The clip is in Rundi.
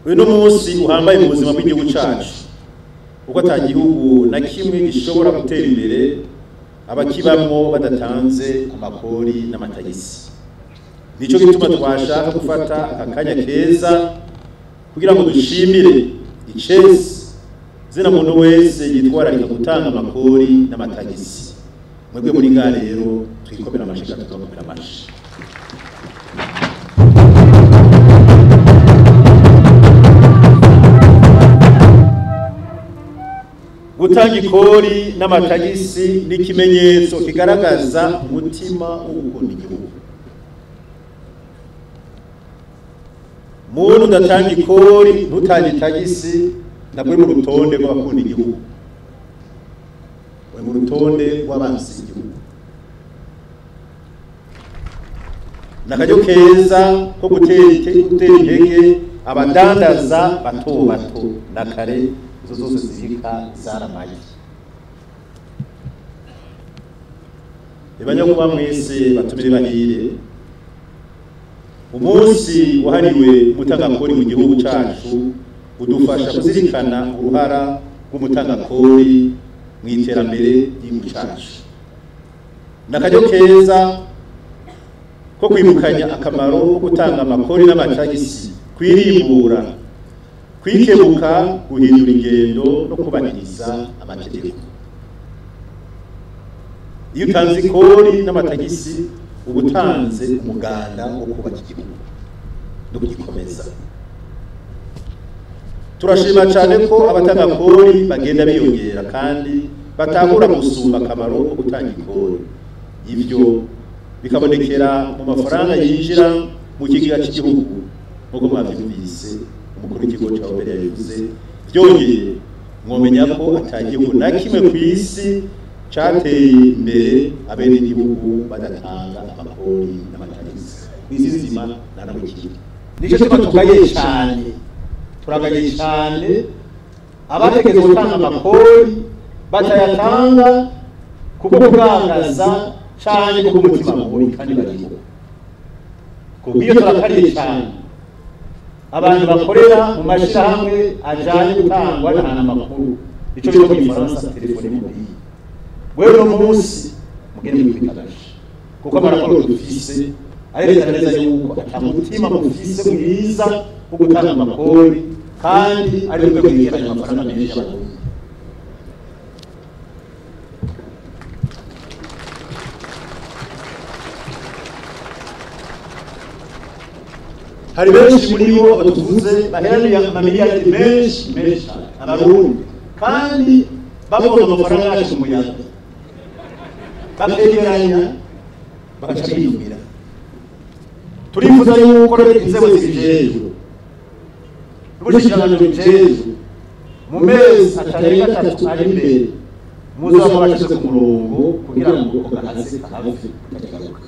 Uyu n'umunsi uhambaye mu buzima bw'igihugu cacu, kuko ata gihugu na kimwe gishobora gutera imbere abakibamwo badatanze amakori n'amatagisi. Nico gituma twashaka gufata akanya keza kugira ngo dushimire icesi zina muntu wese yitwararika gutanga amakori n'amatagisi. Mwebwe muri ngaha rero twikomera amashi kandi tugakomera amashi. Gutanga ikori n'amatagisi ni ikimenyetso kigaragaza umutima wo gukunda igihugu. Muntu udatanga ikori ntutange itagisi ntabwo uri mu rutonde rw'abakunda igihugu, uri mu rutonde rw'abansi igihugu. Ni akaryo keza ko gutera intege abadandaza bato bato na kare izo zose zirika zaramaye. Abanyakuba mwese batumire bahire, umunsi wahariwe umutangakori mu gihugu cacu udufasha kuzirikana uruhara rw'umutangakori mu iterambere ry'igihugu cacu. Ni akaryo keza ko kwibukanya akamaro ko gutanga amakori n'amatagisi, kwirimbura, kwikebuka, guhindura ingendo no kubahiriza amategeko. Iyo utanze ikori n'amatagisi uba utanze umuganda wo kubaka igihugu no kugikomeza. Turashima cyane ko abatanga kori bagenda biyongera kandi batahura gusumba akamaro ko gutanga ikori. Ibyo bikabonekera mu mafaranga yinjira mu kigega cy'igihugu nk'uko mwabyumvise umukuru w'ikigo cya Obere yabivuze. Byongeye mwomenya ko ata gihugu na kimwe ku isi cateye imbere abenegihugu badatanga amakori n'amatagisi. Kw'isi nzima nta na kimwe. Nico gituma tugaye cyane, turagaye cyane abatekereza gutanga amakori batayatanga kubwo kurangaza cyane kubw'umutima mubi kandi bariho. Kubw'iyo turakariye cyane abantu bakorera mu mashirahamwe ajanye gutangwa n'ahantu amakuru, ico bita mu Gifaransa telefone mobile. Wewe uno munsi mugende mwikwitabashe, kuko amaraporo dufise arerekana neza yuko ata mutima mufise mwiza wo gutanga amakori, kandi ari rwego rwegeranya amafaranga menshi y'abarundi. Hari benshi muri bo batuvuze baheraniye amamiliyari menshi menshi abarundi, kandi babona amafaranga yacu umuyaga bakegeranya bagaca biyumira. Turifuza yuko rero inzego zibijejwe n'ubushikiranganji bubijejwe mu mezi atarenga 3 ari imbere muzaba mwashize ku murongo kugira ngo ako gahaze kahave katajya garuka.